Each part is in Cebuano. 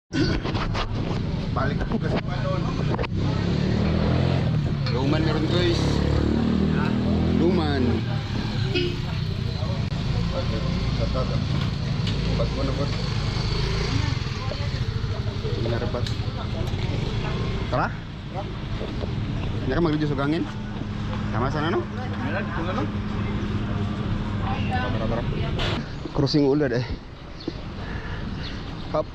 Balik ako kasi pa doon. Luman meron, guys. Luman. Bago na, boss. Narabat. Tara. Hindi ka mag-video sa gangin? Tama sana, no? Tara, tara. Crossing ulad eh. Up.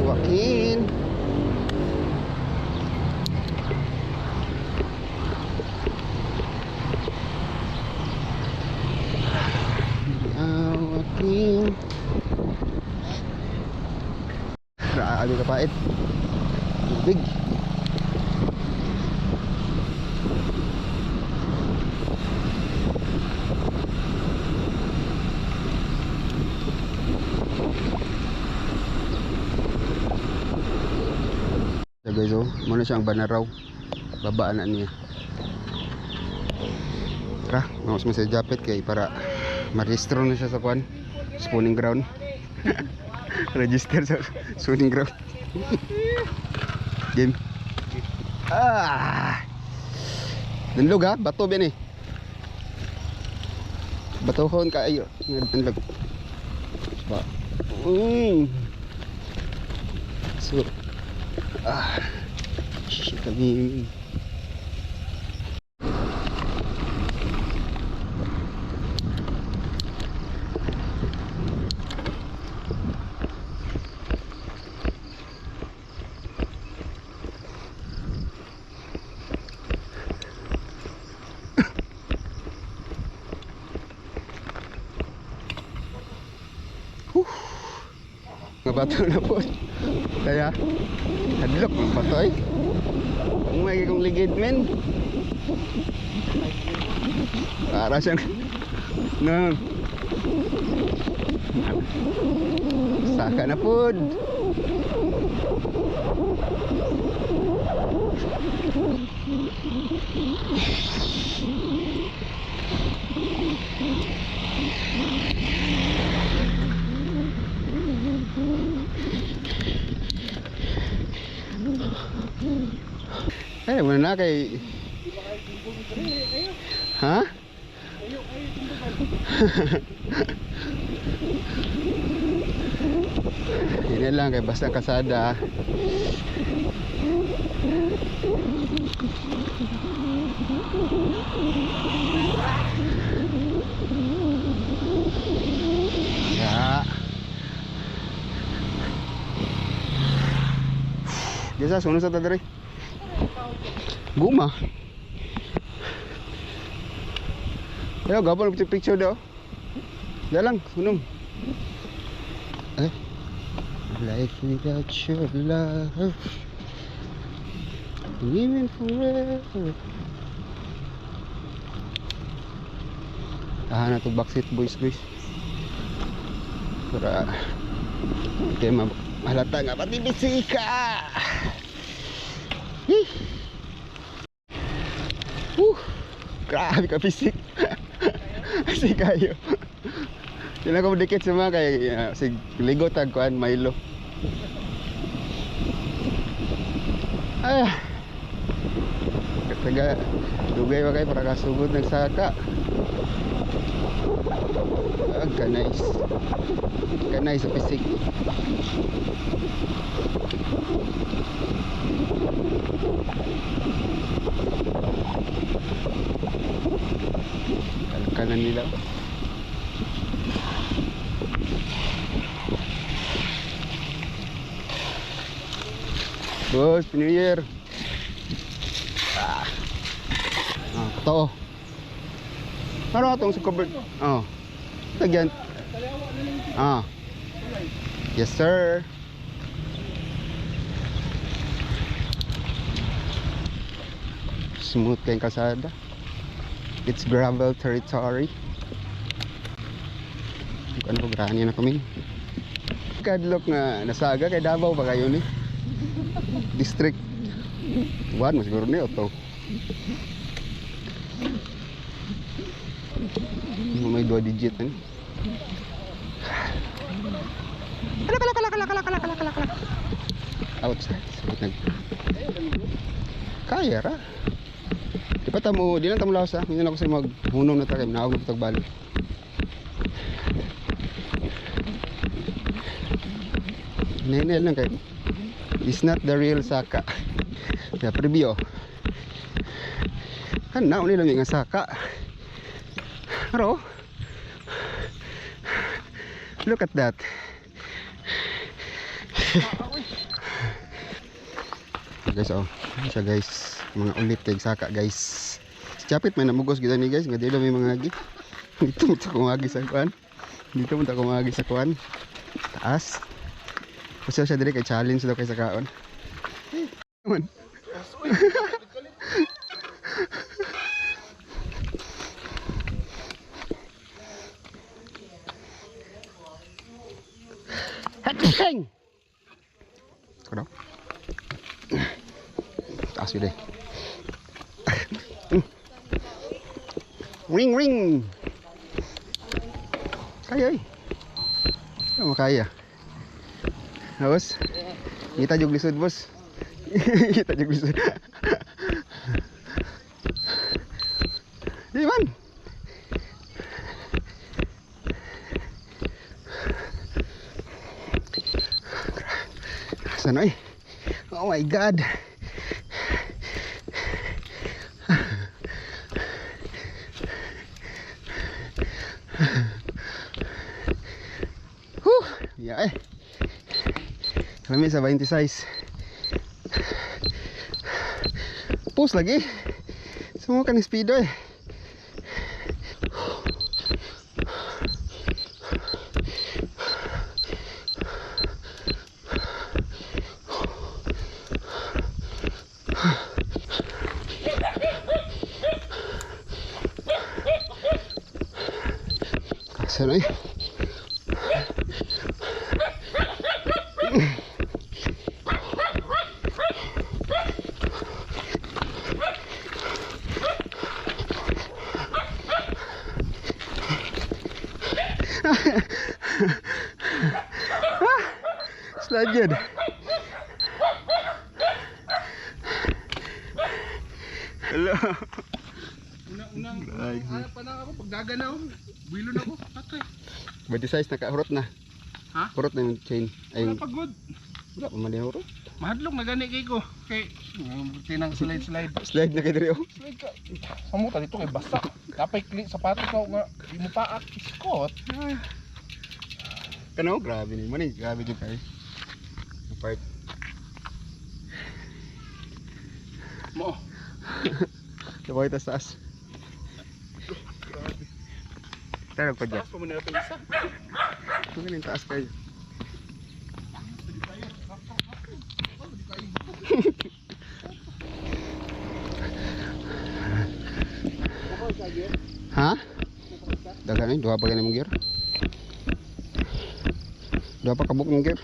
Joaquin. Joaquin. Grabe ka pait. Tubig. So guys, oh, muna siyang banaraw. Babaan na niya. Tara, mas mo sa Japet kay para marehistro na siya sa kwan. Spawning ground. Register sa spawning ground. Game. Ah! Danlog ha, bato ben eh. Batuhon kaayo. Danlog. Ba. So, ah, shit kami. Mga bato na po. Kaya, hadlok ng bato ay. Ang may kong ligid, men. Para siyang, no. Saka na pod. Ay, wala na kay. Ha? Yun na lang kay basta kasada. Ya. Jasa, sunod sa tadari. Guma. Ayo, gapon picture picture daw. Diyan lang, sunom. Ay. Life without your love. Living forever. Ah, na to Backstreet Boys, guys. Para hindi mahalata nga pati bisika. Hih. Grabe ka pisik. Kasi kayo. Sila ko dikit sa mga kay sig ligo tag kuan Milo. Ay. Taga dugay pa kay para kasugod ng saka. Ah, ka-nice. Ka-nice sa pisik. Kanan nila. Boss, New Year. Ah. Ah, totoo. Ano atong sa covered? Oh. Tagyan. Ah. Yes, sir. Smooth kay kalsada. It's gravel territory. Ano ko grani na kami. Kadlok nga nasaga kay Davao pa kayo ni. District 1 mas siguro ni to. May 2 digit ani. Kala kala kala kala kala kala kala kala. Out sa nag. Kaya ra. Di pa tamo, di lang tamo lawas ha. Minsan ako sa maghunong na ta kay naog na patag balik. Nene lang kay. It's not the real saka. Ya preview. Kan na uli lang nga saka. Aro. Look at that. Guys, oh. Siya guys, mga ulit kay saka guys. Si Chapit may namugos gyud ni guys, nga dili may mga agi. Dito mo ta kumagi sa kuan. Dito mo ta kumagi sa kuan. Taas. Usa siya diri kay challenge daw kay sa kaon. Man. Hatching! Kuno. Taas yun eh. Ring ring. Kaya eh. Ano kaya? Boss. Kita jug lisod, boss. Kita jug lisod. Di man. Saan eh? Oh my God. Whew! Yeah eh. Kami sa 20 size. Post lagi. Semua kan speedo eh. Asa na eh. Slide yun. Hello. Una-unang Ay, hanap pa na ako pagdaganaw. Builo na ako. Patay. Body size nakahurot na. Ha? Hurot na yung chain. Ay, Wala pa good. wala pa man din hurot. Mahadlok na gani kay ko. Kay tinang slide slide. Slide na kay diri oh. Slide ka. Samuta dito kay basa. Napay kli sapatos na nga di mo paak iskot. Kano grabe ni man eh. Grabe jud kay. Ang part. Mo. Sabay tas taas. Grabe. Tara pa dyan. Taas pa man nila isa. Ang galing taas kayo. Pwede tayo. Sakto, sakto. Oh, di kayo. Ha? Daghan eh, duha pa gani mong gear. Duha pa kabuk mong gear.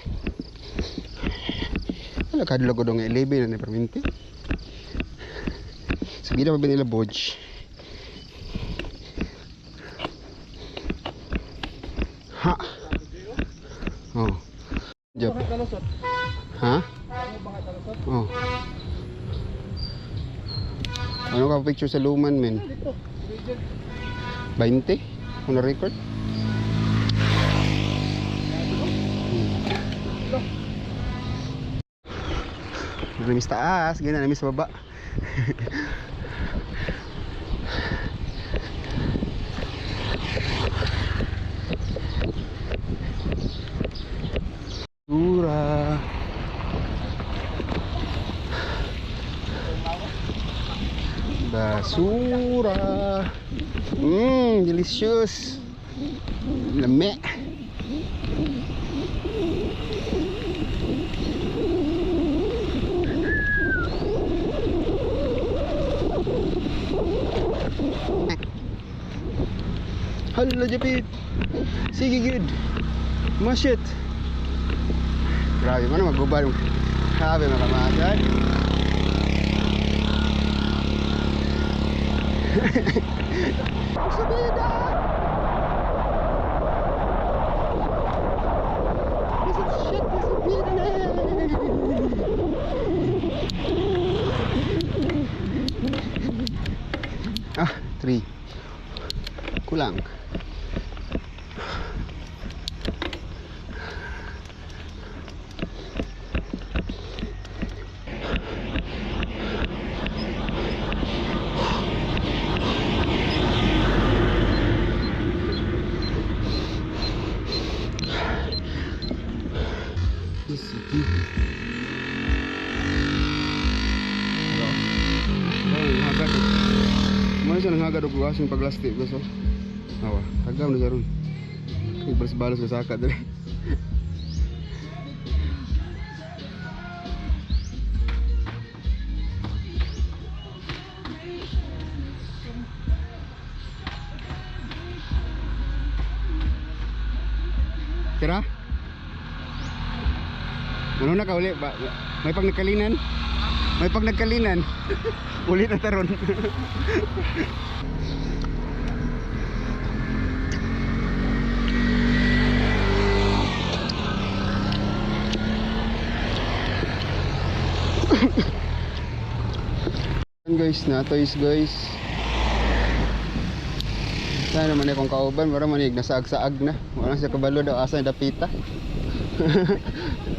Wala kadlok ko dong 11 na ni perminti. Sige na pa ba nila bodge? Ha. Oh. Jap. Bakit kalusot? Ha? Ano bakit kalusot? Oh. Ano ka picture sa Luman, men? Dito. Region. 20? On the record? Namiss taas, ganyan, namiss sa baba. Basura. Basura. Delicious. Lame. Hala, Japit. Sige, good. Mashit. Grabe man magubal. Grabe makamasad. Subida! This is shit, this is subida na! Ah, 3. Kulang. City. Mo siya nanghagad og washing paglastik ko so. Awa, tagam na siya ron. Kay balos-balos ka saka diri. Tira? Ano na ka uli? Ba, may pag nagkalinan? May pag nagkalinan? Uli na taron. Guys, na toys guys. Sana naman akong kauban, mura manig nasaag-saag na. Wala siya kabalo daw asa na dapita.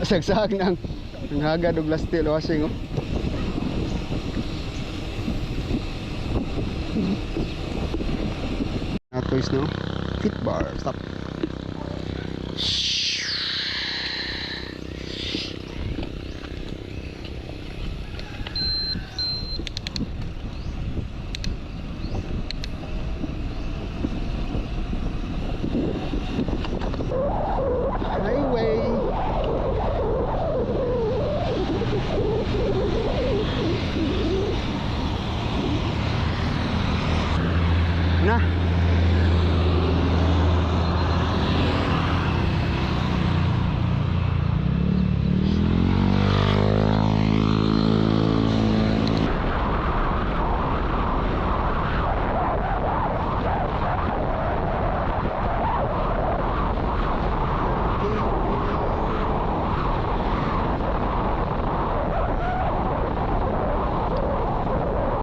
Saag-saag na ang hagad og lastil washing oh. Na toys no. Fit bar, stop. Highway.